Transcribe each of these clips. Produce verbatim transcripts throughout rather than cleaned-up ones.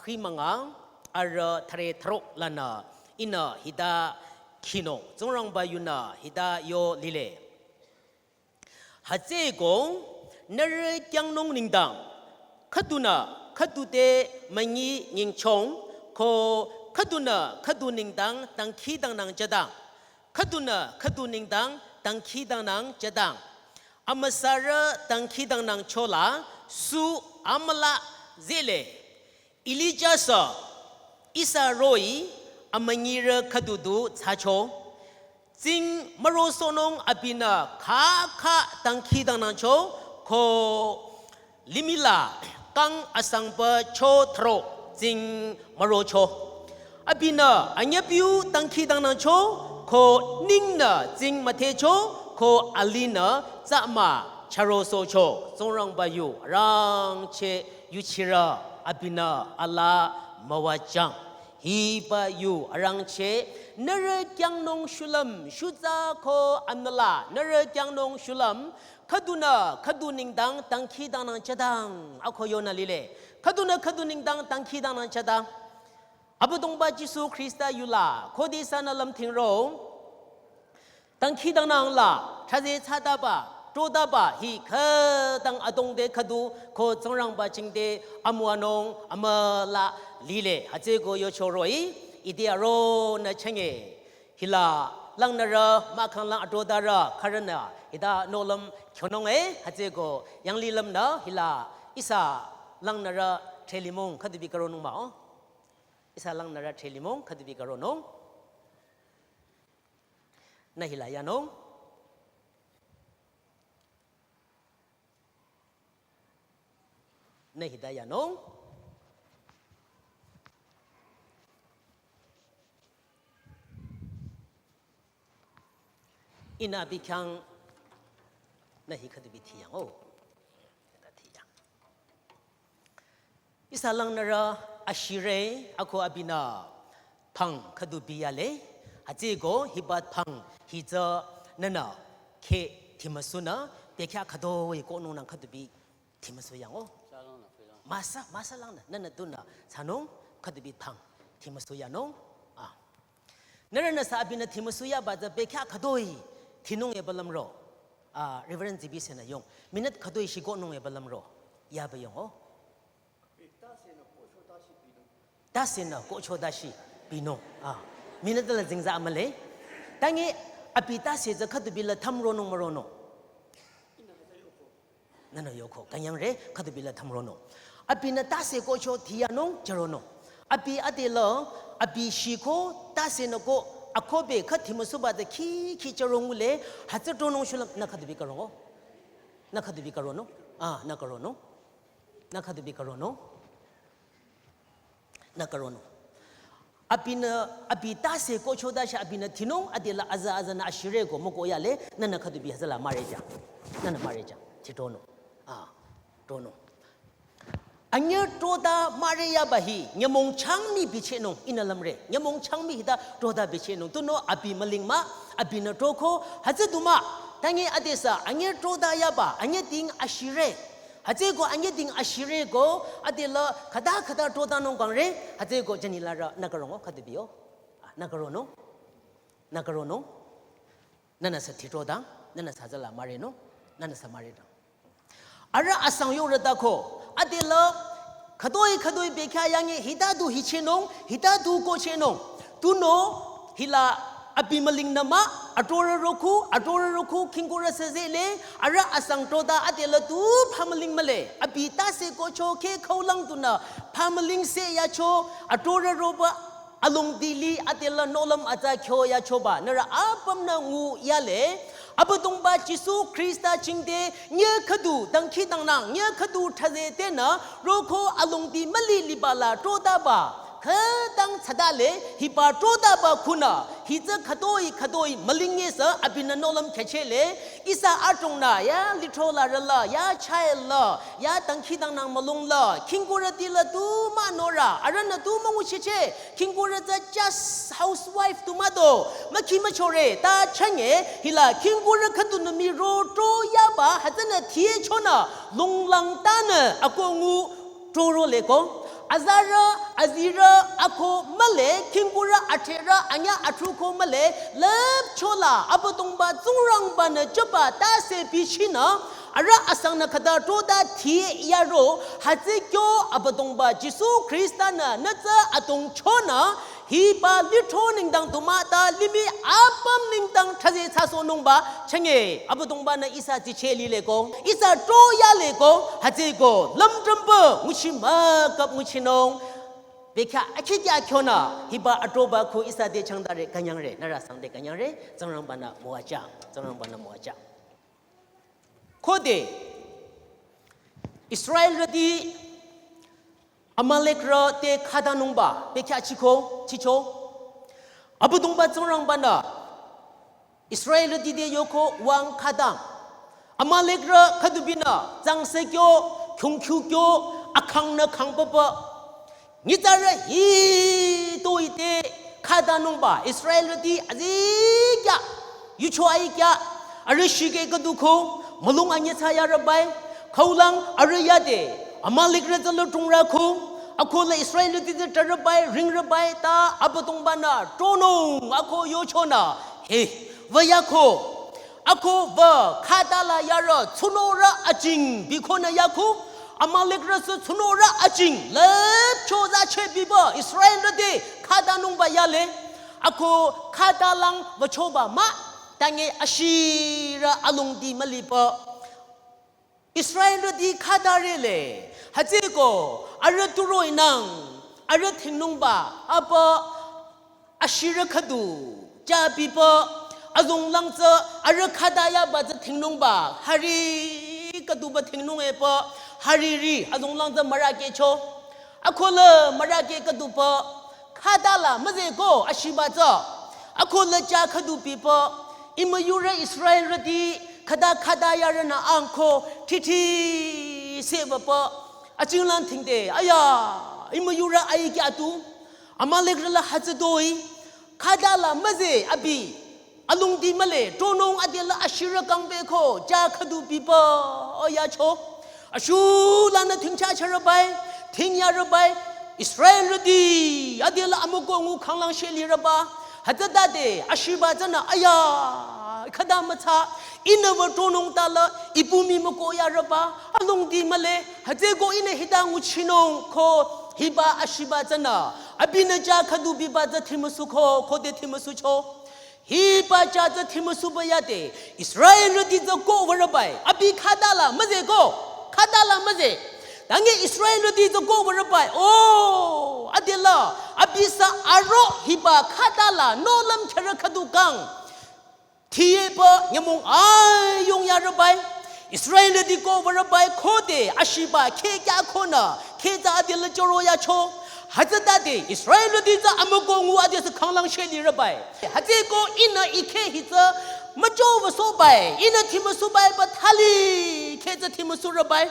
kri manga, arü thare tharo lanü ihnü hita khinung, Tsingrangba yunü hita yo lile. Hütsüeko nührü kyangnung nengdang, khüdunü khüdu te münyi nyingchong, ko khüdunü khüdu nengdang dangkhidangnang jüdang, khüdunü khüdu nengdang dangkhidangnang jüdang. Amüsarü dangkhidangnangcho la su amüla zehle. Elija sü ihsa roh-i amünyirü khüdu du thsacho. Tsing mürosohnung abinü khakha dangkhidangnangcho ko limih la kang asangba cho tharo tsing mürocho. Abinü anyüpiu dangkhidangnangcho ko ningnü tsing müdhecho ko alinü tsama chürosohcho. Tsingrangba yu arangcheh yuchirü abinü alaa müwajüng. Hiba yu arangcheh nührü kyangnung shulüm shutsa ko anüla nührü kyangnung shulüm khüdunü khüdu nengdang dangkhidangnang jüdang ako yonü lile. Khüdunü khüdu nengdang dangkhidangnang jüdang. Abüdongba Jisu Khrista yula khode ihsanü lümthingro dangkhidangnang la thraze thsadaba, trodaba hi khütang adrong te khüdu ko Tsingrangba jingte amüwanung amüla lile. Hütsüeko yocho roh-i, ite aronü chenge. Hila langnürü mahkhang lang atrodarü khürünü hita nohlüm khyonung e, hütsüeko yanglilümnü hila ihsa langnürü threlimong khüdubi karonung mah-o. Ihsa langnürü threlimong khüdubi karonung. Nü hila yanung. Nü hita yanung. Ihnü abi khyang nü hi khüdubi thiyang-o. Hita thiyang. Ihsa langnürü ashire ako abinü pang khüdubi yale. Hütsüeko hiba pang hi tsü nünü kheh thimüsunü bekhyah khütoi kohnungnang khüdubi thimüsu yang-o. Masa, masa langnü, nünü tunü thsanung khüdubi pang thimüsu yanung. Ah. Nührünü sü abinü thimüsu yaba tsü bekhyah khütoi thinung eba lümro. Ah, Reverend Zibi senü yong. Minute khütoi shikohnung eba lümro. Yaba yong-o. Tasenü kohcho tashi binung. Ah, minute la zingza amüle. Tangi abi tase tsü khüdubi la thümronung müronung. Nünü yoko, künyangre, khüdubi la thümronung. Abinü tase kohcho thiyanung, jüronung. Abi ade la, abi shiko, tasenü ko, akohbe, khüthimüsuba tsü khi, khi jüro ngule, hütsü tronung shulüm, nü khüdubi karong-o. Nü khüdubi karonung. Ah, nü karonung. Nü khüdubi karonung. Nü karonung. Abinü, abi tase kohcho tashi abinü thinung, adela aza aza nü ashire ko mükoh yale, nünü khüdubi hütsüla müreja. Nünü müreja. Thi tronung. Ah, tronung. Anyü trota müre yaba hi, nyümong changmi bichehnung, ihnü lümre. Nyümong changmi hita trota bichehnung. Tunüo abi müling mah, abinü troko, hütsü du mah. Tangi adesü, anyü trota yaba, anyüding ashire. Hütsüeko anyüding ashire ko, adela khüta khüta trotanung kangre, hütsüeko jünila rü nü karong-o khüdubi-o. Ah, nü karonung. Nü karonung. Nünü sü thi trotang, nünü sü hütsüla mürenung, nünü sü müretang. Arüh asang yorütako, adela khütoi khütoi bekhyah yangi hita du hichehnung, hita du kohchehnung. Tunüo hila abi müling nü mah, atrorü roko, atrorü roko, khingkurü sü zehle, arüh asang trota adela tu phamüling mühle. Abi tase kohcho kheh khaulang tunü phamüling se yacho, atrorü roba alongdi li adela nohlüm atsa kyo yachoba, nührü apümnü ngu yale. Abüdongba Jisu Khrista jingte, nyü khüdu dangkhidangnang, nyü khüdu thraze tenü, roko alongdi müli liba la trotaba. Khütang thsadale, hiba trotaba khunü, hi tsü khütoi khütoi müling yesü abinü nohlüm khyüchehle, ihsa adrongnü, ya lithro la rüla, ya child la, ya dangkhidangnang mülung la, khingkurüti la tu mah norü, arühnü tu münguchehcheh, khingkurü tsü just housewife tu mah do, mükhi müchore, ta chünye, hila khingkurü khüdunü mii ro tro yaba, hütsünü thiye chonü, longlang tanü, akoh ngu, troro leko, Azarü, azirü, ako mühle, khingkurü, athrerü, anyüh athrüko mühle, lüpchola, Abüdongba Tsingrangba-nü jüba tase bichinü, arüh asangnü khüta trota thi yaro, hütsü kyo Abüdongba Jisu Khrista-nü nü tsü adrong chonü, hiba lithro nengdang du mah ta limih apüm nengdang thsaze thsasohnungba chünye Abüdongba-nü ihsa dsicheh lileko, ihsa tro yaleko, hütsüko lümdrümpü nguchi mükap nguchinung. Bekhyah akhikya kyonü hiba atroba ko ihsa te changdare künyangre, nührü sang te künyangre, Tsingrangba-nü müwajüng, Tsingrangba-nü müwajüng. Khode Israelrüti Amalekrü te khatanungba bekhyah chiko, chicho. Abüdongba Tsingrangba-nü Israelrüti te yoko wüng khata. Amalekrü khüdubinü tsangse kyo, khungkhu kyo, akhangnü khangpapa. Nyitsarü hitoi te khatanungba Israelrüti azikyah, yucho aikya, arüh shikhe khüdu ko, mülung anyüh thsa yarübai, khaulang arüh yade, Amalekrü tsü lütungrü ko, ako la Israelrüti tsü trarübai, ringrübai ta Abüdongba-nü tronung ako yochonü, he, wüyako. Ako wü khatala yarü tsunorü ajing bikonü yako, Amalekrü sü tsunorü ajing lüpcho zache biba Israelrü te khatanungba yale. Ako khatalang wüchoba mah, tange ashirü alongdi müliba. Israelrüti khatarele, hütsüko arüh turoinang, arüh thingnungba, apa ashirü khüdu, ja biba, azonglang tsü arüh khata yaba tsü thingnungba, hari khüduba thingnung epü, hariri, azonglang tsü mürakehcho. Ako la mürakeh khüdupü, khatala müzeko ashiba tsü. Ako la ja khüdu bipü, imüyurü Israelrüti, khata khata yarünü angko, thrithi sebapü. Achinglang thingde, aya, imüyurü aikya tu. Amalekrü la hütsütoi, khatala müze abi. Alongdi mühle, tronung adela ashirü kangbe ko, ja khüdu bipü, o yacho. Ashulanü thingcha charübai, thing yarübai, Israelrüti, adela amüko ngu khanglang shelirüba. Hütsütade, ashiba tsünü, aya, khata mütsa, ihnü wü tronung tala, ipu mii müko yarüba, alongdi mühle, hütsüko ihnü hita nguchinung ko, hiba ashiba tsünü, abinü ja khüdu biba tsü thimüsuko, khode thimüsucho. Hiba ja tsü thimüsuba yade, Israelrüti tsü ko würübai, abi khatala müzeko, khatala müze. Tange Israelrüti tsü ko würübai, o, adela, abi sü aro hiba khatala, nohlüm kherü khüdu kang. Thiyepü nyümong ayung yarübai, Israelrüti ko würübai khode ashiba kheh kya khonü, kheh tsü adela choro yacho. Hütsütade Israelrüti tsü amüko ngu adesü khanglang shelirübai. Hütsüko ihnü ikheh hi tsü mücho wüsobai, ihnü thimüsubai pü thali kheh tsü thimüsurübai.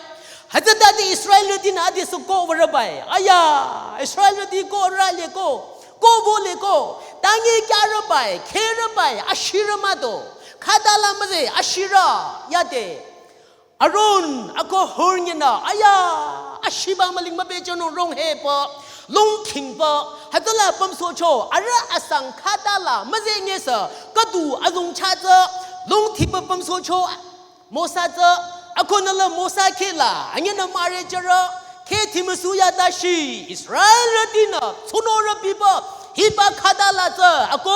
Hütsütade Israelrütinü adesü ko würübai. Aya, Israelrüti ko raleko, ko boleko, tange kyarübai, kherübai, ashirü mado. Khatala müze, ashirü, yade. Aron, ako Hur nyinü, aya, ashiba müling mübechonung rong hepü, lung khingpü, hütsüla pümsohcho, arüh asang khatala, müze nyesü, khüdu azong cha tsü, lung thipü pümsohcho, Mosa tsü, akonü la Mosa kheh la, anyünü müre jürü, kheh thimüsu yatashi, Israelrütinü, tsunorü bipü, hiba khatala tsü, ako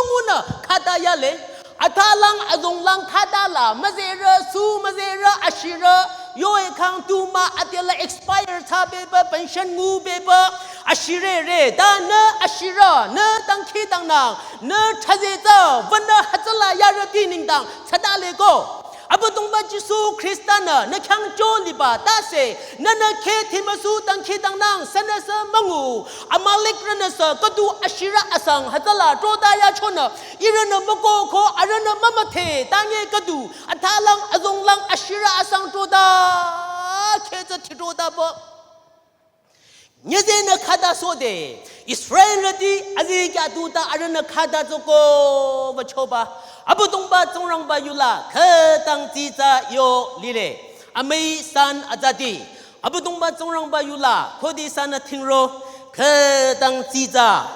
ngunü, khata yale, athalang azonglang khatala, müzerü, sü müzerü, ashirü, yo ekhang tu mah adela expire thsa bepü, pension ngu bepü, ashirere, ta nü ashirü, nü dangkhidangnang, nü thsaze tsü, wünü hütsüla yarüti nengdang, thsadaleko. Abüdongba Jisu Khrista-nü, nü khyang cho liba tase, nünü kheh thimüsu dangkhidangnang, sünüsü müngu, Amalekrünüsü, khüdu ashirü asang, hütsüla, trota yachonü, ihrünü müko ko, arühnü mümüdhe, tange khüdu, athalang, azonglang, ashirü asang, trota, kheh tsü thi trota pü. Nyezenü khata sode, Israelrüti azikyah tuta arühnü khata tsoko wüchoba, Abüdongba Tsingrangba yula khütang tsitsa yo lile. Amüi san azati, Abüdongba Tsingrangba yula khode ihsanü thingro khütang tsitsa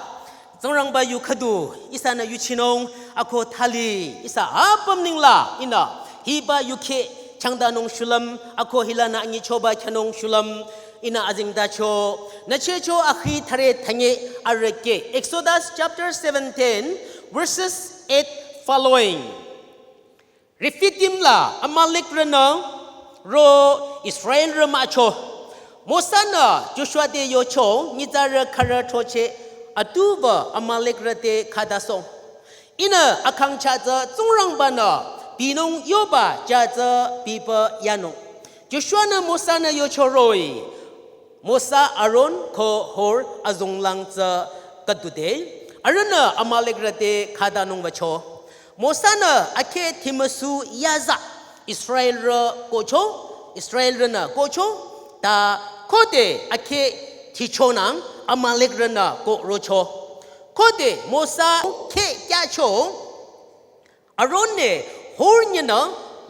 Tsingrangba yu khüdu ihsanü yuchinung ako thali ihsa apüm ningla ihnü hiba yukheh changdanung shulüm ako hilanü anyichoba khyünung shulüm ihnü azengtacho. Nüchehcho akhi thüre thünye arüke, Exodus chapter seventeen, verses eight following. Rephidim la Amalekrünü ro Israelrü mücho. Mosa-nü Joshua te yocho, nyitsarü khürü throcheh, atuba Amalekrü te khütasoh. Ihnü akang chah tsü Tsingrangba-nü pinung yoba chah tsü pipü yanung. Joshua-nü Mosa-nü yocho roh-i, Mosa, Aron ko Hur azonglang tsü khüdude, arühnü Amalekrü te khütanung wücho. Mosa-nü akheh thimüsu yaza Israelrü kohcho, Israelrünü kohcho, ta khode akheh thichonang Amalekrünü kohrocho. Khode Mosa kheh kyacho, Aron-nü Hur nyinü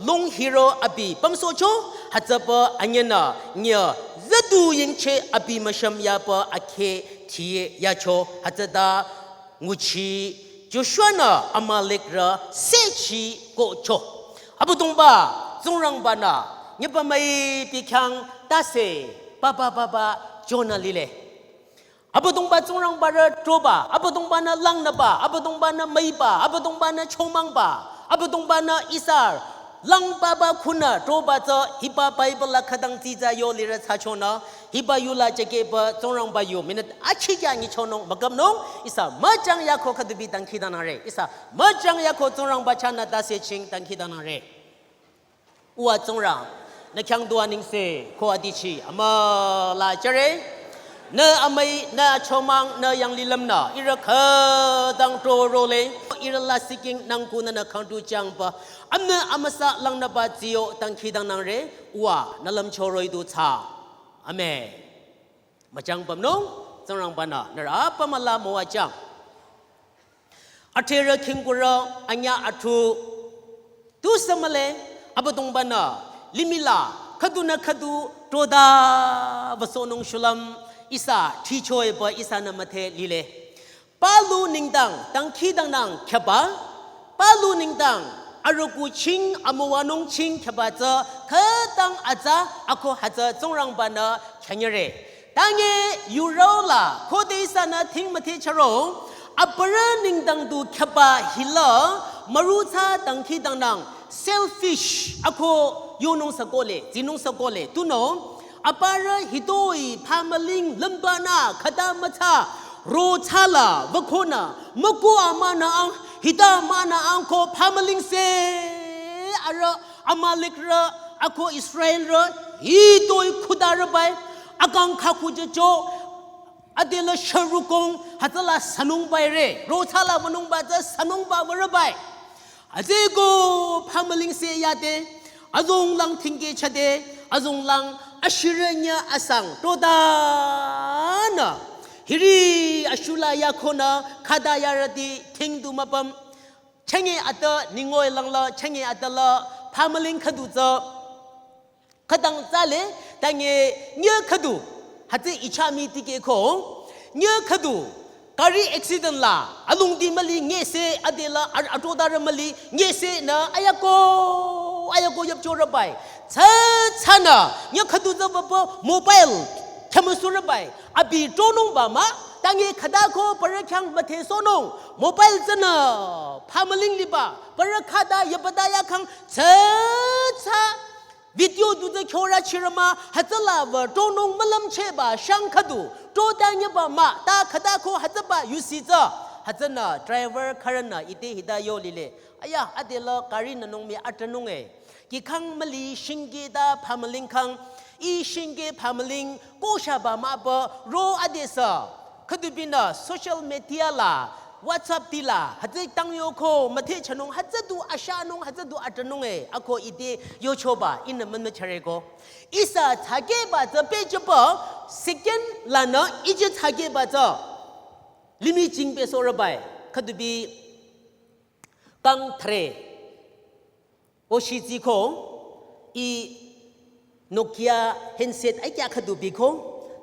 long hiro abi pümsohcho, hütsüpü anyinü nyü züdu yingcheh abi müshüm yapü akheh thiye yacho, hütsüta nguchi Joshua-nü Amalekrü sehchi kohcho. Abüdongba Tsingrangba-nü nyüpa müi pikhyang tase papa papa jonü lile. Abüdongba Tsingrangba rü troba, Abüdongba-nü langnüba, Abüdongba-nü müiba, Abüdongba-nü chomangba, Abüdongba-nü ihsa langpaba khunü troba tsü hiba Bible la khütang tsitsa yo lirü thsachonü, hiba yula chekehba Tsingrangba yu minute achi kya nyichonung müküpnung, ihsa müchang yako khüdubi dangkhidangnangre, ihsa müchang yako Tsingrangba chahnü tase ching dangkhidangnangre. Uwa Tsingrang, nü khyang dua nengse ko adichi amüla jüre. Nü amüi, nü achomang, nü yanglilümnü ihrü khütang trorole, ihrü lasih king nangku nünü khangtu jangba, amnü amüsa langnüba tsiyo dangkhidangnangre, uwa nü lümcho roh-i du thsa. Amen. Müchang pümnung, Tsingrangba-nü nührü apüm ala müwajüng. Athrerü khingkurü anyüh athu tusü mühle, Abüdongba-nü limih la khüdunü khüdu troda wüsohnung shulüm ihsa thichoepü ihsanü müdhe lile. Palu nengdang dangkhidangnang khyaba, palu nengdang arüku ching amüwanung ching khyaba tsü khütang atsa ako hütsü Tsingrangba-nü khyünyüre. Tange yurü la khode ihsanü thing müdhe chüro, aparü nengdang du khyaba hila müru thsa dangkhidangnang selfish ako yonung sü kohle, tsinung sü kohle, tunüo, aparü hitoi phamüling lümbanü khüta mütsa ro thsala wükonü müku amanü ang hita manü ang ko phamülingse arüh Amalekrü ako Israelrü hitoi khudarübai akang khakhu jücho adela sharukong hütsüla sünungbaire ro thsala wünungba tsü sünungba würübai. Azeko phamülingse yade, azonglang thingke chade, azonglang ashirü nyüh asang todanü. Hiri ashula yakhonü khüta yarüti thingdu müpüm. Chenge atü ningoi langla, chenge atüla phamüling khüdu tsü. Khütang tsale, tange nyüh khüdu, hütsü ichami tikehko, nyüh khüdu, gari accident la, alungdi müli ngese, adela, ar-, atodarü müli ngese nü, ayako, ayako yüpchorübai. Tsü, tsünü, nyüh khüdu tsü baba mobile, khyamüsurübai. Abi tronungba mah, tange khütako parü khyang müdhesohnung, mobile tsünü, phamüling liba, parü khüta yübada yakhang, tsü, tsü, video du tsü khyora chirüma, hütsüla wü tronung mülümchehba shang khüdu, tro tanyüba mah, ta khütako hütsüba yusi tsü, hütsünü driver khürünü ite hita yo lile. Aya, adela gari nünung mi atranung e. Kikhang müli shingke ta phamüling khang, i shingke phamüling, koshaba mah ba, ro adesü. Khüdubinü social media la, WhatsApp tila, hütsü tang yoko, müdhe chanung, hütsü du ashanung, hütsü du atranung e, ako ite yochoba, inü münü chareko. Ihsa thakeba tsü pehjüba, second lanü ije thakeba tsü. Limih ching pehsohrübai, khüdubi kang thre. Oshi tsiko, i Nokia handset ai kya khüdu biko.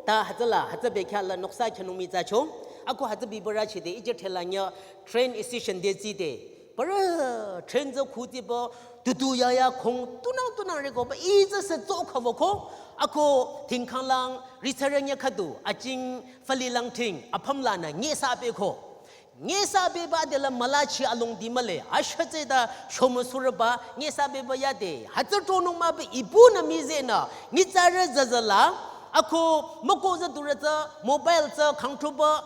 Ta hütsüla hütsü bekhyah la noksa khyünung mi tsacho. Ako hütsü bibara chide ije thela nya train station de tside. Para train tsü khuti ba tutu ya ya khong tunang tunang reko ba ije se tso khavo ko. Ako tingkhang lang ritsaranya khüdu aching fali lang ting apam la na nge sa beko. Nge sa beba de la mülachi along di mühle, asha tsü ta shomüsurüba, nge sa beba yade, hütsü tronung mah be ipu nü mi zeh nü, nyitsarü zazala, ako moko za durü tsü, mobile tsü, khangtruba,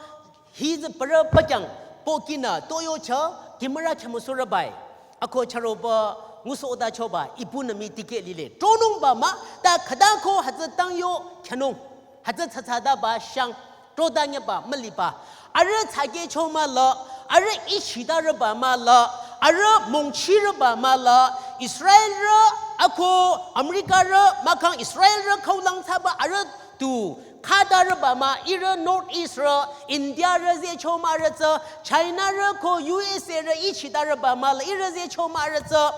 hi za para pakyang, poki nü, toyo cha, camera khyümüsurübai. Ako charoba, ngusoda choba, ipu nü mi ticket lile. Tronung ba mah, ta khüda ko hütsü tang yo, khyünung, hütsü tsatsa da ba shang. Troda nyeba müliba. Arüh tsakehcho mahla, arüh ichidarüba mahla, arüh mongchirüba mahla, Israelrü, ako Americarü, mahkhang Israelrü khaulang thsaba arüh tu khadarüba mah, ihrü North Eastrü, Indiarü zehcho mahrü tsü, Chinarü ko U S Arü ichidarüba mahla, ihrü zehcho mahrü tsü.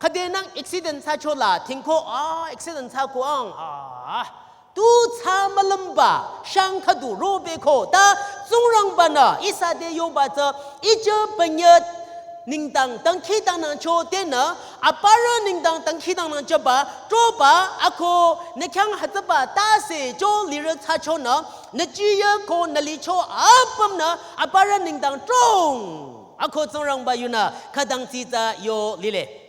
Khüde nang accident thsacho la, tingko, ah, accident thsako ang, ah. Tu thsa mülümba, shang khüdu ro beko, ta Tsingrangba nü, ihsa te yoba tsü, ije panyat nengdang dangkhidangnangcho tenü, aparü nengdang dangkhidangnangchoba, troba, ako, nü khyang hütsüba, tase, cho lirü thsacho nü, nü chiye ko nü licho, apüm nü, aparü nengdang trong. Ako Tsingrangba yunü, khüdang tsitsa yo lile.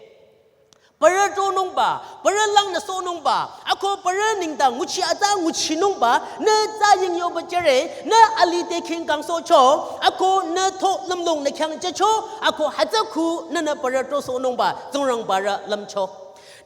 Parü tronungba, parü langnü sohnungba, ako parü nengdang nguchi atsa nguchinungba, nü tsa ying yoba jüre, nü alih te khingkang sohcho, ako nü tho lümlong nü khyang jücho, ako hütsü khu nünü parü tro sohnungba, Tsingrangbarü lümcho.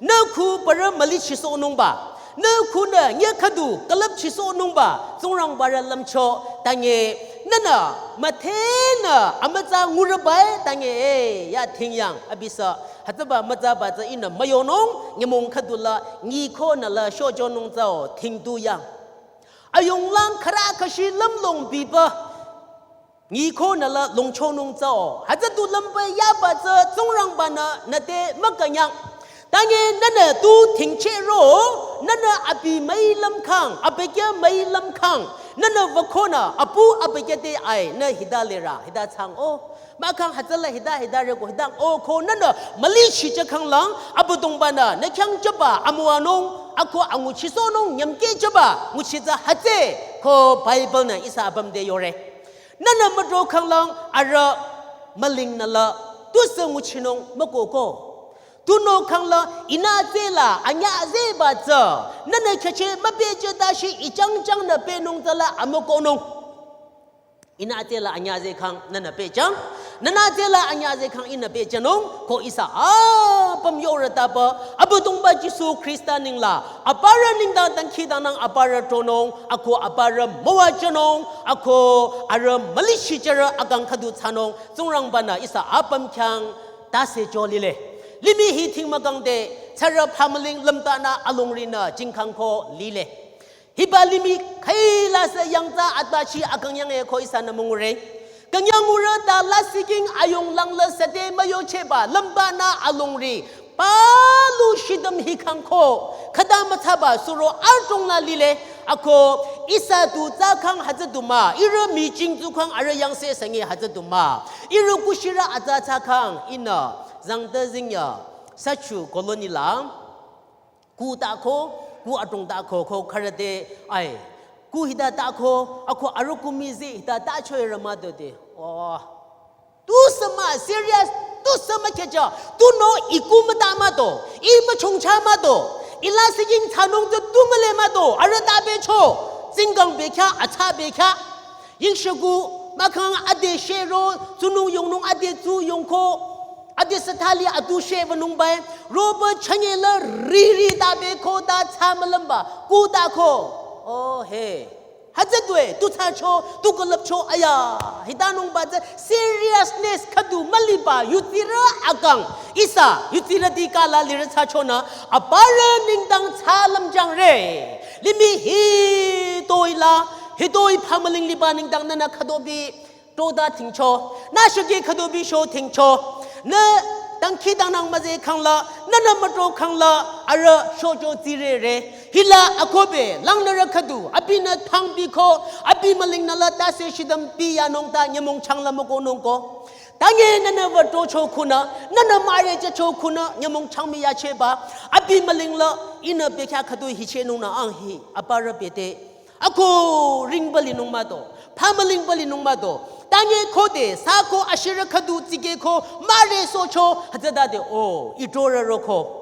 Nü khu parü mülichi sohnungba, nü khunü nye khüdu külüpchi sohnungba, Tsingrangbarü lümcho, tange, nünü, müthenü, amütsa ngurübai, tange, eh, ya tingyang, abisa, hütsüba mütsaba tsü ihnü müyonung, nyümong khüdula, nyi khonü la shojonung tsüo, tingtu yang. Ayonglang khara kashi lümlong biba, nyi khonü la longchonung tsüo. Hütsü tu lümba yaba tsü Tsingrangba nü nü te mükünyang. Tange nünü tu tingchehro, nünü abi müi lümkhang, abükyü müi lümkhang, nünü wükhonü apu abükyü te ai, nü hita lirü, hita thsang o. Mahkhang hütsüla hita hita reko hita o ko nünü mülichi jükhang lang, Abüdongba nü, nü khyang jüba, amüwanung, ako anguchi sohnung, nyümkeh jüba, nguchi tsü hütsü, ko Bible nü ihsa apüm te yore. Nünü mütro khanglang arüh müling nü la, tusü nguchinung mükoko. Tunüo khanglang ihnü tsüla anyüh zehba tsü, nünü khyücheh müpehjüta shi ijang jang nü pehnung tsüla amükonung. Ihnü tsüla anyüh zehkhang nünü pehjang, nünü tsüla anyüh zehkhang ihnü pehjünung, ko ihsa apüm yorütaba, Abüdongba Jisu Khrista nengla, aparü nengdang dangkhidangnang aparü tronung, ako aparü müwajünung, ako arüh mülichi jürü akang khüdu thsanung, Tsingrangba nü ihsa apüm khyang tase jo lile. Limih hi thing mükangde, tsürü phamüling lümtanü alongrinü jingkhang ko lile. Hiba limih khüila sü yangtsa atbachi akang yange ko ihsanü müngure. Künyangurü ta lasih king ayonglang la süte müyochehba lümbanü alongri. Palu shidüm hikhang ko. Khüta müthsaba suro artong la lile. Ako ihsa tu tsükhang hütsü du mah. Ihrü mijing tsukhang arüh yangse sünge hütsü du mah. Ihrü kushirü atsa tsükhang ihnü. Zangta zingya. Sachu colony la. Ku ta ko, ku atong ta ko, ko khürü te, ai. Ku hita ta ko, ako arüh ku mizi hita ta choi rü mütode. Oh. Tusü mah serious, tusü mah khecha, tunüo iku müta müto, i müchongcha müto, ila sijing thsanung tu tu müle müto, arüh ta becho, tsingkang bekhyah, atsa bekhyah. Yingshüku, mahkhang ade shero, tsunung yongnung ade tsu yongko, ade sathali atu she wünungbai, roba chanyela riri ta beko ta tsü mülümba, ku ta ko. Oh, he. Hütsü tue, tu thsacho, tu külüpcho, aya. Hitanungba tsü seriousness khüdu müliba, yutsirü akang. Ihsa, yutsirüti kala lirü thsachonü, aparü nengdang tsü lümjangre. Limih hitoi la, hitoi phamüling liba nengdang nünü khütobi, toda tingcho. Nü shüki khütobi sho tingcho. Nü dangkhidangnang müzeh khangla, nünü mütro khangla, arüh shocho tsirere. Hila akohbe, langnürü khüdu, abinü thangbi ko, abi mülingnü la tase shidam pi yanung ta nyümong changla mükohnung ko. Tange nünü wütocho khunü, nünü müre jücho khunü, nyümong changmi yacheba, abi müling la, ihnü bekhyah khüdu hichehnung nü ang hi, aparü bete. Ako ringba linung mado, phamüling ba linung mado. Tange khode, sako ashirü khüdu tsike ko, müre socho, hütsütade o, itrorü roko.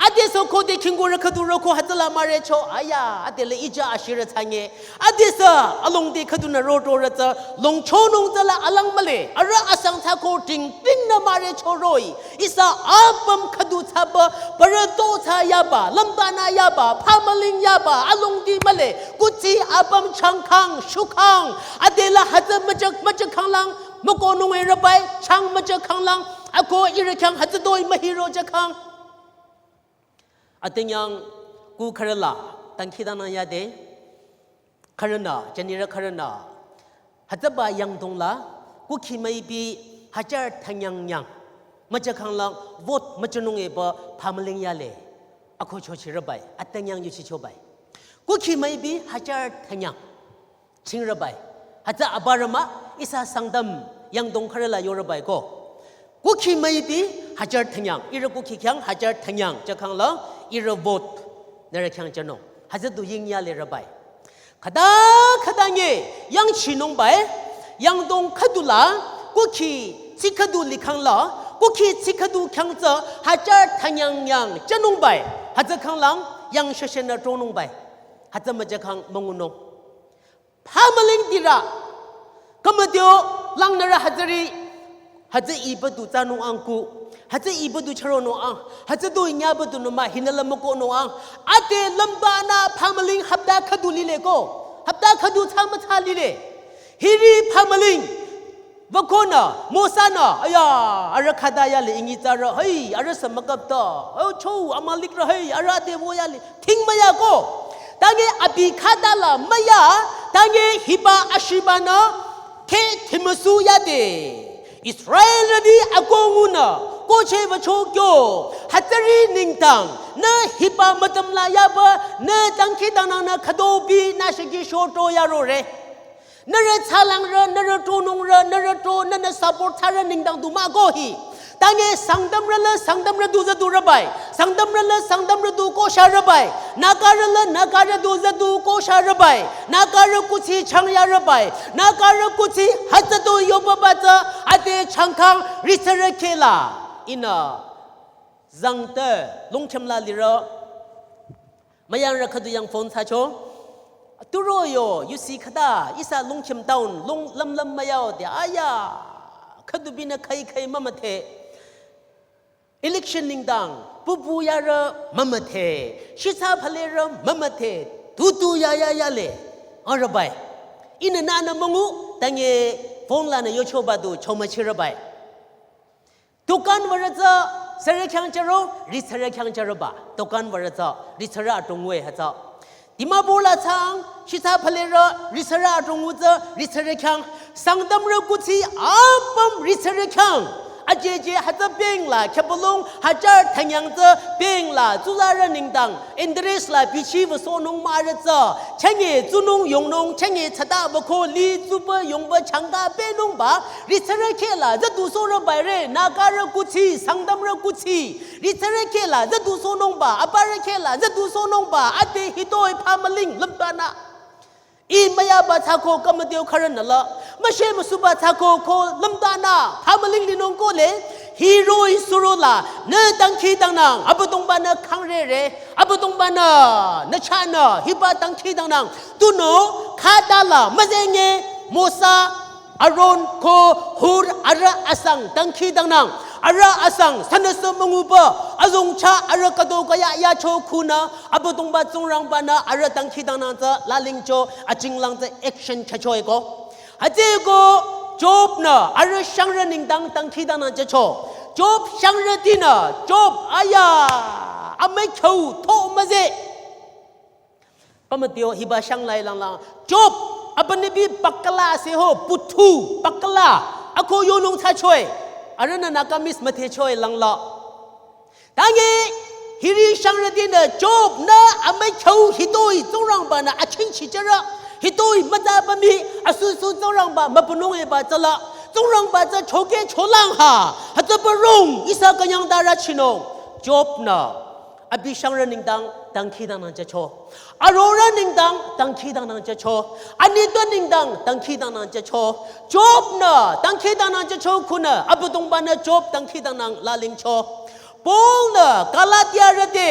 Adesü khode khingkurü khüdu roko, hütsüla mürecho, aya, adela ija ashirü tsange. Adesü alongdi khüdunü rotorü tsü, longchonung tsüla alang mühle, arüh asang tsako ting, tingnü mürecho roh-i. Ihsa apüm khüdu thsaba, parü to thsa yaba, lümbanü yaba, phamüling yaba, alongdi mühle, kuthsi apüm changkhang, shukhang, adela hütsü müjak, müjak khanglang, mükohnung erübai, chang müjak khanglang, ako ihrü khyang hütsütoi mühiro jükhang. Atenyang ku khürüla, dangkhidangnang yade, khürünü, jünirü khürünü, hütsüba yangdongla, kukhi müipi hajar thanyang nyang, müjak khanglang, vote müjünung eba phamüling yale, ako chochirübai, atenyang yuchichobai. Kukhi müipi hajar thanyang, chingrübai. Hütsü aparü mah, ihsa Sangtam yangdong khürüla yorübai ko. Kukhi müipi hajar thanyang, ihrü kukhi khyang hajar thanyang, jükhangla, ihrü vote, nührü khyang jünung. Hütsü du yingya lerübai. Khüta khüta nge, yangchinungbai, yangdong khüdula, kukhi tsi khüdu likhangla, kukhi tsi khüdu khyang tsü, hajar thanyang nyang, jünungbai, hütsü khanglang, yang sheshenü tronungbai. Hütsü müjükhang müngunung. Phamüling dirü. Kümüteo langnürü hütsüri. Hütsü iba du tsanung angku. Hütsü iba du charonung ang. Hütsü du inyaba du numa hinüla mükohnung ang. Ate lümbanü phamüling hapta khüdu lile ko. Hapta khüdu thsa müthsa lile. Hiri phamüling. Wükonü, Mosa-nü, aya, arüh khüta yale ingi tsarü, hey, arüh sü mükapta, oh, cho, Amalekrü, hey, arüh ate wo yale, thing müya ko. Tange abi khütala müya, tange hiba ashibanü, khe thimüsu yade. Israelrüti akongunü, koche wücho kyo, hütsüri nengdang, nü hiba mütümla yaba, nü dangkhidangnangnü khütobi nü shiki shoto yarore. Nührü thsalangrü, nührü tronungrü, nührü tro, nünü support thsarü nengdang du mah ko hi. Tange Sangtamrü la Sangtamrü du züdurübai. Sangtamrü la Sangtamrü du kosharübai. Nagarü la Nagarü du züdu kosharübai. Nagarü kuthsi changyarübai. Nagarü kuthsi hütsü du yobaba tsü ate changkhang ritsarü khehla. Ihnü zangte longkhim la lirü. Müyangrü khüdu yang phone thsacho. Turo yo, yusi khüta, ihsa Longkhim town, long lümlüm müyao de, aya, khüdu binü khai khai mümüdhe. Election nengdang, pupu yarü mümüdhe, shitsa phalerü mümüdhe, tutu ya ya yale, arübai. Ihnü nünü müngu, tange phone lanü yochoba du, chomüchirübai. Dukan würü tsü, sürü khyang chüro, ritsarü khyang chüroba. Dukan würü tsü, ritsarü adrong we hütsü. Dimapur la thsang, shitsa phalerü, ritsarü adrong u tsü, ritsarü khyang. Sangtamrü kuthsi, apüm ritsarü khyang. Ajeje hütsü bank la, khyapalong, hajar thanyang tsü, bank la, tsularü nengdang. Interest la bichi wüsohnung müre tsü, chenge tsunung yongnung, chenge tsata wüko li tsuba yongba changka pehnungba, ritsarü khehla, züdu sohrübai re, Nagarü kuthsi, Sangtamrü kuthsi, ritsarü khehla, züdu sohnungba, aparü khehla, züdu sohnungba, ate hitoi phamüling lümtanü. Ih müyaba thsako kümüteo khürünü la, müshe müsuba thsako ko lümtanü, phamüling linung ko le, hiroh-i suroh la, nü dangkhidangnang, Abüdongba-nü khangrere, Abüdongba-nü, nü chahnü, hiba dangkhidangnang, tunüo, khüta la, müzenge, Mosa, Aron ko Hur arüh asang dangkhidangnang. Arüh asang sünüsü münguba azongcha arüh khüdu kaya yacho khunü Abüdongba Tsingrangba-nü arüh dangkhidangnang tsü lalingcho achinglang tsü action chacho eko. Hütsüeko Job-nü arüh shangrü nengdang dangkhidangnang chacho. Job shangrütinü Job aya amükhyu tho müzeh. Pamüteo hiba shanglai langlang. Job, abünebi pakala se ho, puthu, pakala. Ako yonung thsachoe. Arühnü Nagamese müdhecho-i langla. Tangi hiri shangrütinü Job-nü amükhyu hitoi Tsingrangba-nü akhingchichürü, hitoi mütsaba mii asusu Tsingrangba mübünung eba tsüla, Tsingrangba tsü chokeh cholang ha, hütsüba rong ihsa künyang darü chinung. Job-nü abi shangrü nengdang dangkhidangnang jücho. Arorüh nengdang dangkhidangnang jücho. Anitpü nengdang dangkhidangnang jücho. Job-nü dangkhidangnang jücho khunü Abüdongba-nü Job dangkhidangnang lalingcho. Paul-nü Galatiarü te,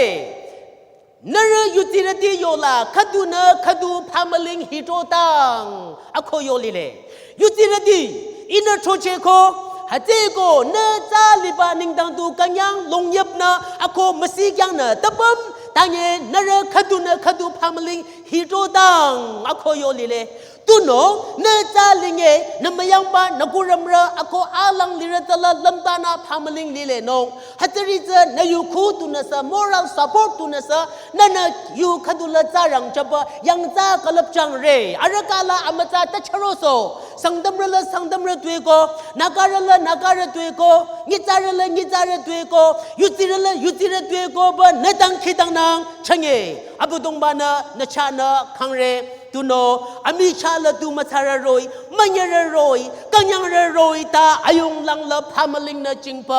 nührü yudsirüti yola khüdunü khüdu phamüling hitotang ako yo lile. Yudsirüti, ihnü chochehko, hütsüeko nü tsa liba nengdang tu künyang longyüpnü ako müsikyangnü tapüm, tangi nührü khüdunü khüdu phamüling hitotang ako yo lile. Tunüo nü tsa linge nü müyangba nü kurümrü ako alang lirü tsüla lümtanü phamüling lilenung. Hütsüri tsü nü yu khu tunüsü, moral support tunüsü, nünü yu khüdula tsarang jüba yangtsa külüpchangre. Arüh kala amütsa tachüroso. Sangtamrü la Sangtamrü tueko, Nagarü la Nagarü tueko, nyitsarü la nyitsarü tueko, yudsirü la yudsirü tuekoba nü dangkhidangnang chünye. Abüdongba-nü nü chahnü kangre. Tunüo amichah la tu mütsarü roh-i, münyerü roh-i, künyangrü roh-i ta ayung langla phamülingnü jingpü.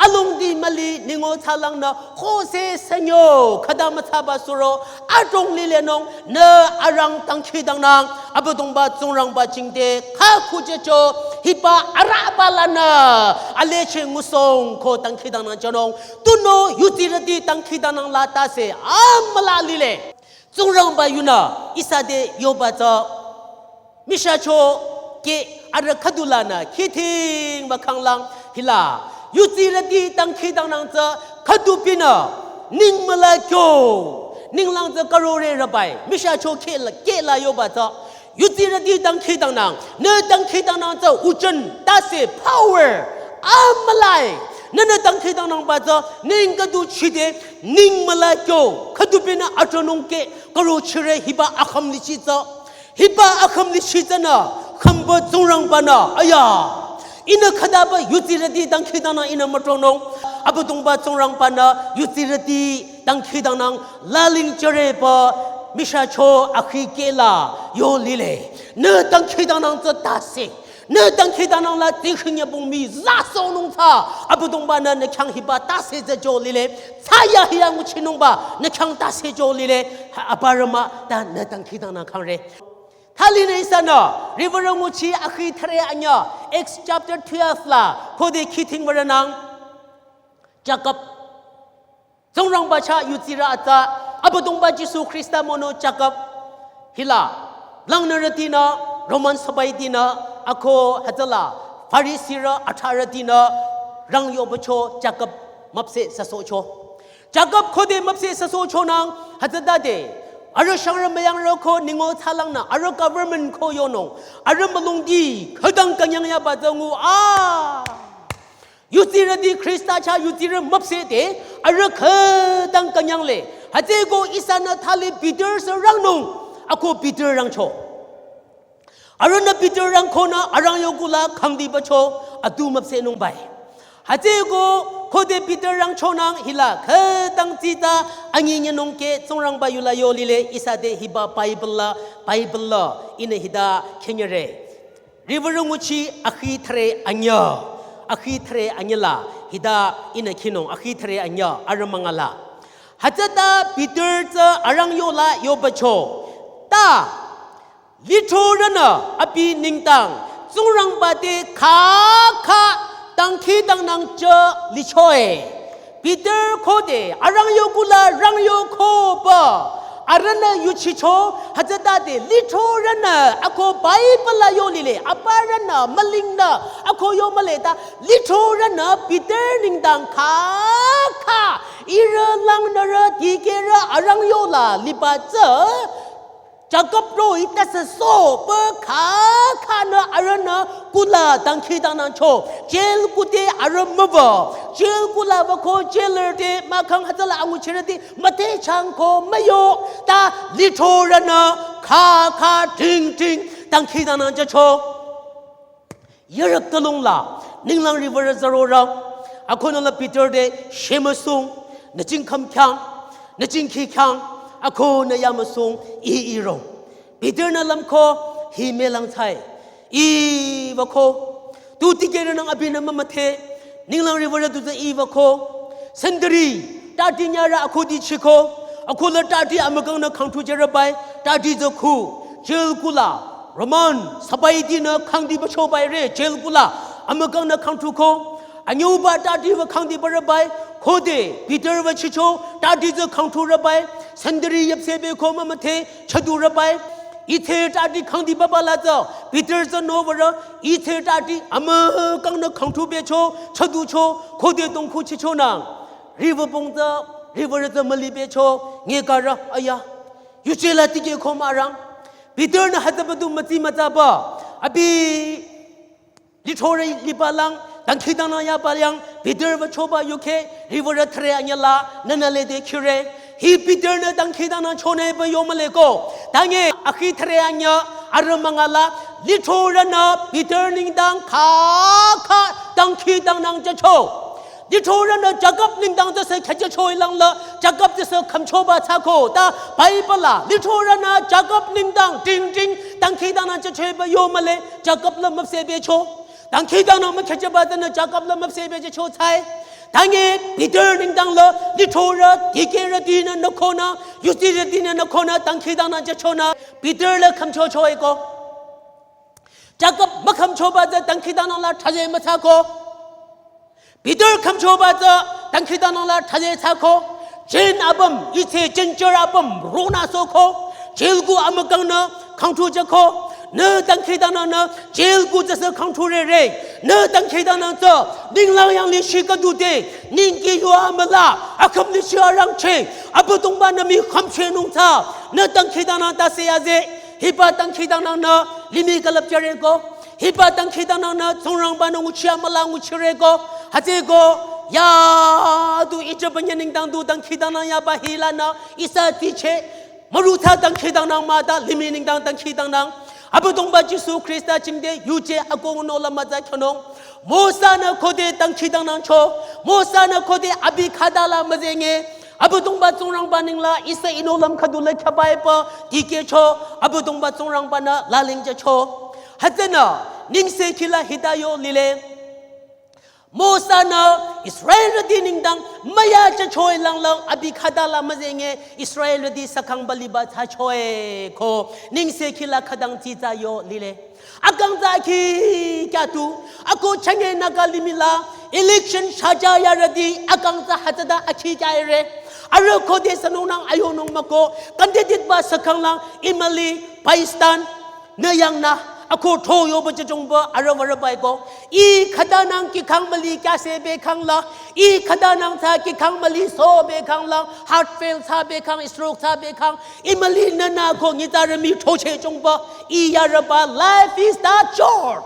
Alongdi müli ningo tsalangnü khose sünyo khüta mütsaba suro adrong lilenung. Nü arang dangkhidangnang, Abüdongba Tsingrangba jingte khakhu jücho, hiba arüba lanü alecheh ngusong ko dangkhidangnang jünung. Tunüo yudsirüti dangkhidangnang la tase amüla lile. Tsingrangba yunü ihsa te yoba tsü, michahcho ke arüh khüdulanü khithingba khanglang hila. Yudsirüti dangkhidangnang tsü khüdu pinü ning müla kyo, ninglang tsü karore rübai. Michahcho ke la, ke la yoba tsü, yudsirüti dangkhidangnang, nü dangkhidangnang tsü ujan tase power amülai. Nünü dangkhidangnangba tsü ning khüdu chide ning müla kyo, khüdu pinü atronung ke karochire hiba akhümlichi tsü. Hiba akhümlichi tsünü khümba Tsingrangba-nü, aya, ihnü khütaba yudsirüti dangkhidangnang ihnü mütronung. Abüdongba Tsingrangba-nü yudsirüti dangkhidangnang lalingjüreba michahcho akhi ke la yo lile. Nü dangkhidangnang tsü tase. Nü dangkhidangnang la tsingkhinyübong mii zasohnung tsü Abüdongba-nü nü khyang hiba tase jücho lile. Tsaya hiya nguchinungba nü khyang tase jücho lile. Ha, aparü mah ta nü dangkhidangnang kangre. Thali nü ihsanü Riwürü nguchi akhi thüre anyüh, Acts chapter twelve la khode khithingwürünang Jakob, Tsingrangba chah yudsirü atsa, Abüdongba Jisu Khrista mono Jakob, hila langnürütinü, Roman sabaitinü, ako hütsüla Farisirü atharütinü rang yobacho Jakob müpseh süsohcho. Jakob khode müpseh süsohchonang hütsütade, arüh shangrü müyangrü ko ningo tsalangnü arüh government ko yonung, arüh mülungdi khütang künyang yaba tsü ngu a. Yudsirüti Khrista chah yudsirü müpsehde arüh khütang künyangle. Hütsüeko ihsanü thali Peter sü rangnung, ako Peter rangcho. Arühnü Peter rangkonü arang yokula khangdibacho atu müpsehnungbai. Hütsüeko khode Peter rangchonang hila khütang tsita anyinyünung ke Tsingrangba yula yo lile. Ihsa te hiba Bible la, Bible la ihnü hita khinyere. Riwürü nguchi akhi thüre anyüh, akhi thüre anyüh la hita ihnü khinung akhi thüre anyüh arüh münga la. Hütsüta Peter tsü arang yola yobacho. Ta lithorünü abi nengdang Tsingrangba te khakha dangkhidangnang jü lichoe. Peter khode arang yokula rang yokoba arühnü yuchicho, hütsütade lithorünü ako Bible la yo lile, aparünü mülingnü ako yo mühle ta lithorünü Peter nengdang khakha ihrü langnürü dikehrü arang yola liba tsü Jakob roh-i tüsüsohba khakhanü arühnü kula dangkhidangnangcho. Jail kude arüh müwü. Jail kula wüko jailer te mahkhang hütsüla anguchirüti müdhechangko müyo. Ta lithorünü khakha dingding dangkhidangnang jücho. Yürüp tülung la, Ninglang riwürü zaro rang. Akonü la Peter te shemüsung, nü jingkham khyang, nü jingkhi khyang, akonü yamüsung, i iro. Peter nü lümko, hi melang thsai. I wüko. Tu tikehrünang abinü mümüdhe. Ninglang riwürü tu tsü i wüko. Senderi, tati nyarü akudi chiko. Akola tati amükangnü khangthu jere bai. Tati tsü khu. Jail kula. Roman, sabai dinü khangdi bacho bai re. Jail kula. Amükangnü khangthu ko. Anyüba tati wü khangdi bare bai. Khode, Peter wü chicho. Tati tsü khangthu re bai. Senderi yüpseh beko mümüdhe. Chadu re bai. Ithe tati khangdi baba la tsü, Peter tsü no würü, ithe tati amükangnü khangthu becho, chaducho, khode tongkhu chichonang. Riwü pong tsü, riwürü tsü müli becho, nge kara, aya. Yuje la tikeh ko mürang. Peter nü hütsüba du mütsi mütsaba. Abi lithorü liba lang, dangkhidangnang yaba lang, Peter wü choba yuke, riwürü thre anyüla, nünü lede kire. Hi Peter nü dangkhidangnang chonü ba yo mühle ko. Tange, akhi thre anyü, arü mangala, lithorünü Peter nengdang kha kha dangkhidangnang jücho. Lithorünü Jakob nengdang tsü se kheche choi langla, Jakob tsü se khümchoba thsako. Ta Bible la, lithorünü Jakob nengdang ting ting, dangkhidangnang jücho ba yo mühle, Jakob la müpseh becho. Dangkhidangnang mükhecheba tsünü Jakob la müpseh becho thsai. Tange Peter nengdang la lithorü, dikehrütinü nü khonü, yuzirütinü nü khonü, dangkhidangnang jüchonü, Peter la khümcho choi ko. Jakob mükhümchoba tsü dangkhidangnang la thsaje müthsako. Peter khümchoba tsü dangkhidangnang la thsaje thsako. Chen apüm, ithe chenchor apüm, ronü soko. Jail ku amükangnü khangthu jüko. Nü dangkhidangnang nü jail ku tsü se khangthu re re. Nü dangkhidangnang tsü, ninglang yanglih shi khüdu te. Ningki yo amüla, akhümlih shi arangcheh. Abüdongba nü mii khümchehnung tsü. Nü dangkhidangnang tase yaze. Hiba dangkhidangnang nü limih külüp jüre ko. Hiba dangkhidangnang nü Tsingrangba nü nguchi amüla nguchire ko. Hütsüeko, ya du ijaba nyü nengdang du dangkhidangnang yaba hilanü ihsa ticheh. Mürutsa dangkhidangnang mah ta limih nengdang dangkhidangnang. Abüdongba Jisu Khrista jingte yuje akoh ngunung la mütsa khyonung. Mosa nü khode dangkhidangnang cho. Mosa nü khode abi khüta la müzenge. Abüdongba Tsingrangba nengla ihsa inolüm khüdu la khyaba epü dikehcho, Abüdongba Tsingrangba nü laling jücho. Hütsünü, nengsekhi la hita yo lile. Mosa nü Israelrüti nengdang müyajüchoi langlang abi khüta la müzenge Israelrüti sükangba liba thsachoi ko nengsekhi la khütang tsitsa yo lile. Akang tsü akhi kya tu, ako chünye Naga limih la, election shaja yarüti, akang tsü hütsüta akhi kya ere. Arüh khode sünungnang ayonung mah ko, candidate ba sükanglang, imüli, Pakistan, nü yangnü, ako tho yoba jüchungba, arüh würe bai ko. I khütanang kihkhang müli kya se bekangla, i khütanang tsü kihkhang müli so bekangla, heart fail tsü bekang, stroke tsü bekang, imüli nünü ko nyitsarü mii thocheh chungba, i yarüba life is that short.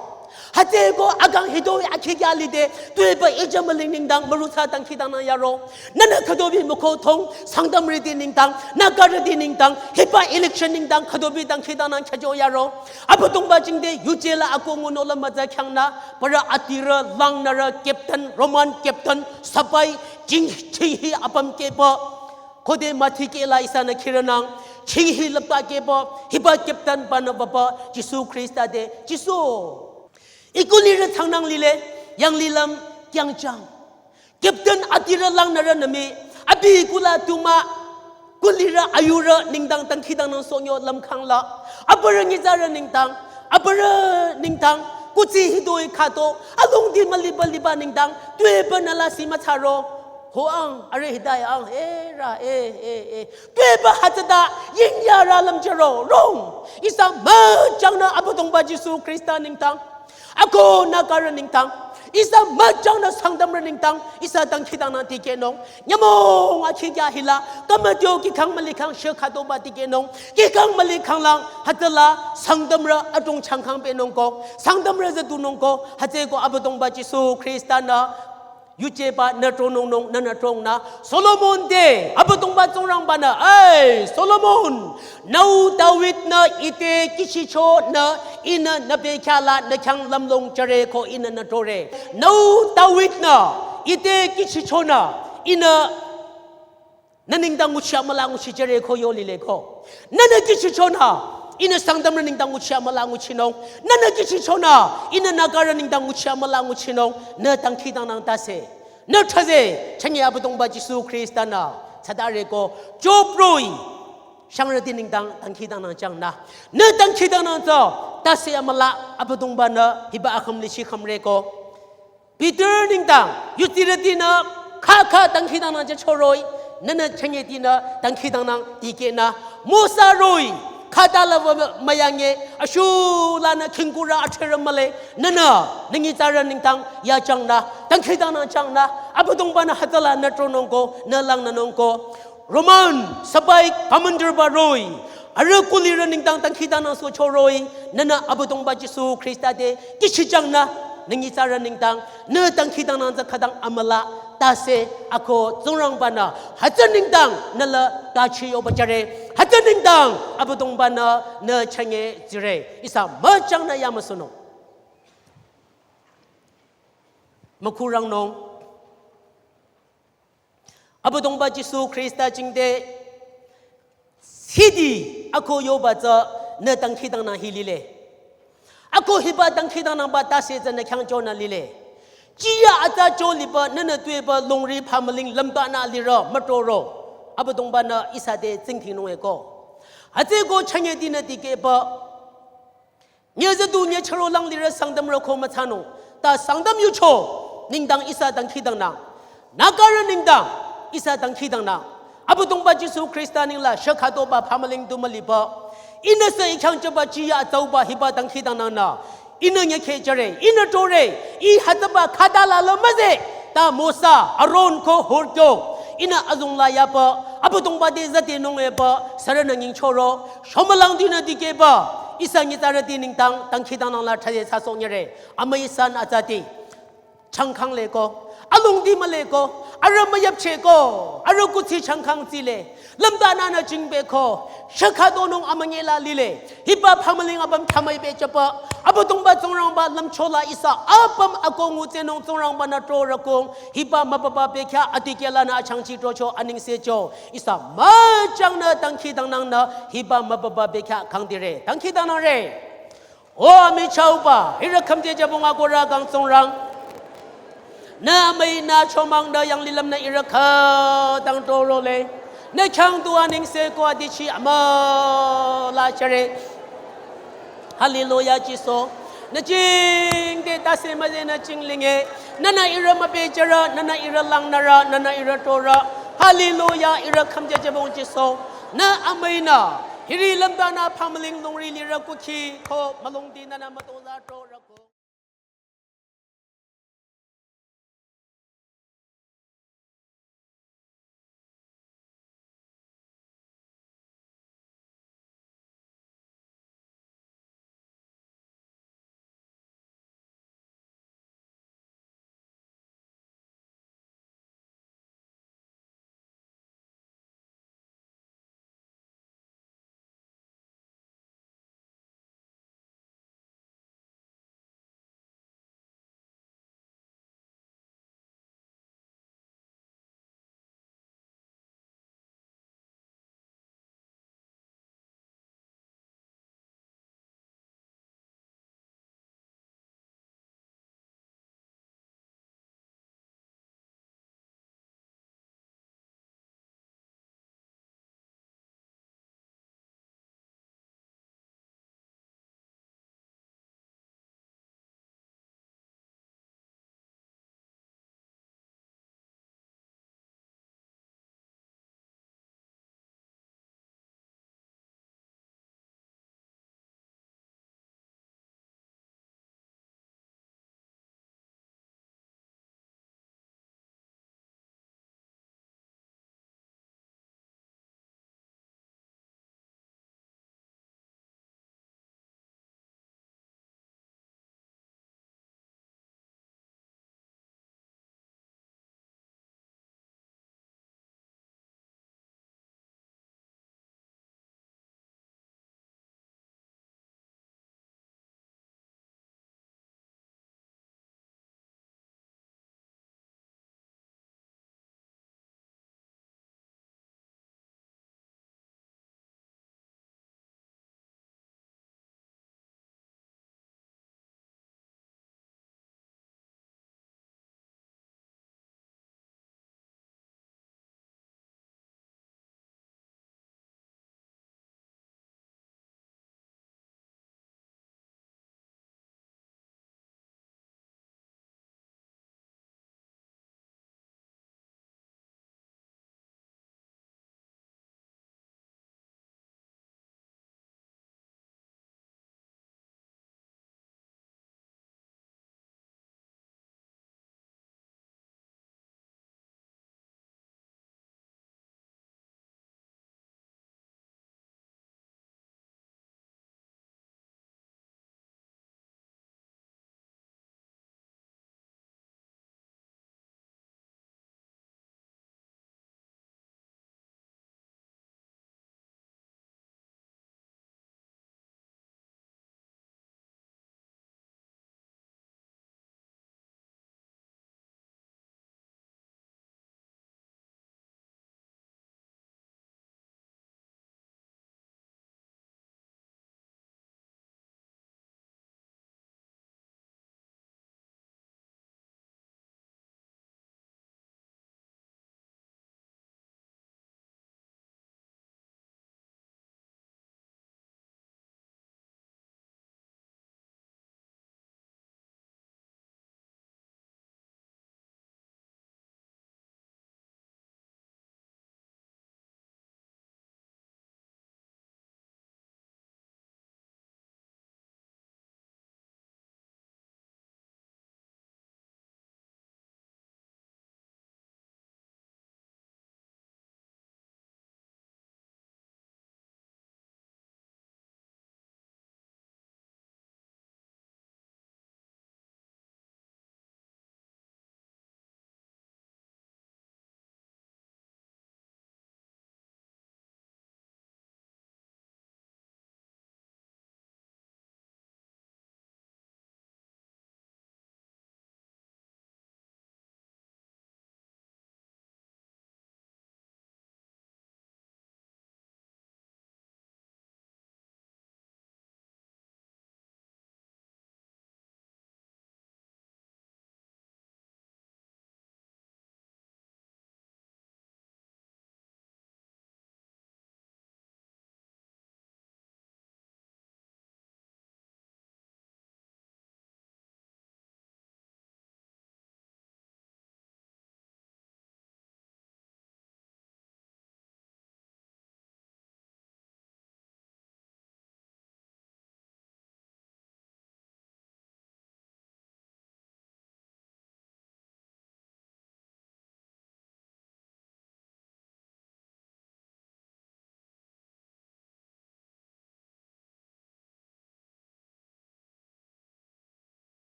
Hütsüeko akang hitoi akhi kya lide, tuepü ija müling nengdang mürutsa dangkhidangnang yaro. Nünü khütobi mükohtong, Sangtamrüti nengdang, Nagarüti nengdang, hiba election nengdang khütobi dangkhidangnang khyücho yaro. Abüdongba jingte yuje la akoh ngunung la mütsa khyangnü, parü adirü, langnürü, captain, Roman captain, sabai, jing, jinghi apüm kehba. Khode müthikeh la ihsanü khirünang, chinghi lüpta kehba, hiba captain banü baba, Jisu Khrista te, Jisu. I kulirü tsangnang lile, yanglilüm, kyangchang. Captain adirü langnürü nü mii, abi kula tumah, kulirü ayurü, nengdang dangkhidangnang sohnyo lümkhangla. Abürü nyitsarü nengdang, abürü nengdang, kuthsi hitoi khüto, alongdi müliba liba nengdang, tuepü nü lasih müthsaro. Ho ang, arüh hita ya ang, eh, ra, eh, eh, eh. Tuepü hütsüta, yingyarü lümchero, rong. Ihsa müchangnü Abüdongba Jisu Khrista nengdang. Ako Nagarü nengdang. Ihsa müchangnü Sangtamrü nengdang. Ihsa dangkhidangnang tikehnung. Nyümong akhi kya hila, kamatyo kihkhang mülikhang she khütoba tikehnung. Kihkhang mülikhanglang, hütsüla, Sangtamrü adrong changkhang pehnung ko. Sangtamrü züdunung ko. Hütsüeko Abüdongba Jisu Khrista nü Yujeba nü tronung nung nünü trongnü Solomon te Abüdongba Tsingrangba-nü, "Ei, Solomon, nü u David-nü ite kihchichonü ihnü nü bekhyah la nü khyang lümlong jüre ko ihnü nü trore. Nü u David-nü ite kihchichonü ihnü nü nengdang nguchi amüla nguchi jüre ko yo lile ko. Nünü kihchichonü ihnü Sangtamrü nengdang nguchi amüla nguchinung. Nünü kihchichonü ihnü Nagarü nengdang nguchi amüla nguchinung. Nü dangkhidangnang tase. Nü tase, chünye Abüdongba Jisu Khrista-nü thsadare ko. Job roh-i shangrüti nengdang dangkhidangnang jangnü, nü dangkhidangnang tsü tase amüla Abüdongba-nü hiba akhümlichi khümre ko." Peter nengdang yudsirütinü khakha dangkhidangnang jücho roh-i, nünü chünyetinü dangkhidangnang dikehnü. Mosa roh-i khata la wü müyange, ashulanü khingkurü athrerü mühle, nünü nü nyitsarü nengdang yajangnü dangkhidangnang jangnü, Abüdongba-nü hütsüla nü tronung ko, nü langnünung ko. Roman sipai commander-ba roh-i, arüh kulirü nengdang dangkhidangnang sohcho roh-i, nünü Abüdongba Jisu Khrista te kihchijangnü, nü nyitsarü nengdang, nü dangkhidangnang tsü khütang amüla tase ako Tsingrangba-nü hütsü nengdang nü la tachi yoba jüre, hütsü nengdang Abüdongba-nü nü chünye tsire. Ihsa müjangnü yamüsunung. Mükhurangnung. Abüdongba Jisu Khrista jingte sidi ako yoba tsü nü dangkhidangnang hi lile. Ako hiba dangkhidangnangba tase tsü nü khyang jonü lile. Jiyü atsa jo liba nünü tuepü longri phamüling lümtanü lirü mütoro. Abüdongba-nü ihsa te tsingdhingnung eko. Hütsüeko chünyetinü dikehpü nyüzüdu nyüchüro lang lirü Sangtamrü ko müthsanung. Ta Sangtam yucho nengdang ihsa dangkhidangnang. Nagarü nengdang ihsa dangkhidangnang. Abüdongba Jisu Khrista nengla shükhatoba phamüling du müliba. Ihnüsü I khyang jüba jiyü atsauba hiba dangkhidangnangnü ihnü nyükheh jüre, ihnü tore, I hütsüba khata la la müze. Ta Mosa, Aron ko Hur kyo ihnü azong la yaba Abüdongba te züde nung eba sürünü nyingchoro. Shomülang dinü dikehba ihsa nyitsarüti nengdang dangkhidangnang la thade thsasoh nyüre. Amüi san atsati changkang le ko, alongdi mühle ko, arüh müyapcheh ko, arüh kuthsi changkang tsile, lümtanü nü jingbe ko, shükhatonung amünyi la lile. Hiba phamüling apüm thamüi bejüba Abüdongba Tsingrangba lümcho la ihsa apüm ako ngutsenung Tsingrangba-nü trorükong. Hiba mübüba bekhyah adikehlanü achangchi trocho anengsecho. Ihsa müjangnü dangkhidangnangnü hiba mübüba bekhyah kangdire. Dangkhidangnangre. O amichahba, ihrü khümje jübong akohrü kang Tsingrang. Nü amüi nü chomang nü yanglilüm nü ihrü khütang trorole. Nü khyang tu anengse ko adichi amüla jüre. Hallelujah Jisu. Nü jingte tase müze nü jinglinge. Nünü ihrü mübejürü, nünü ihrü langnürü, nünü ihrü trorü. Hallelujah, ihrü khümje jübong Jisu. Nü amüi nü hiri lümtanü phamüling longri lirü kukhi ko mülongdi nünü mütozah trorü ko.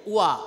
uwa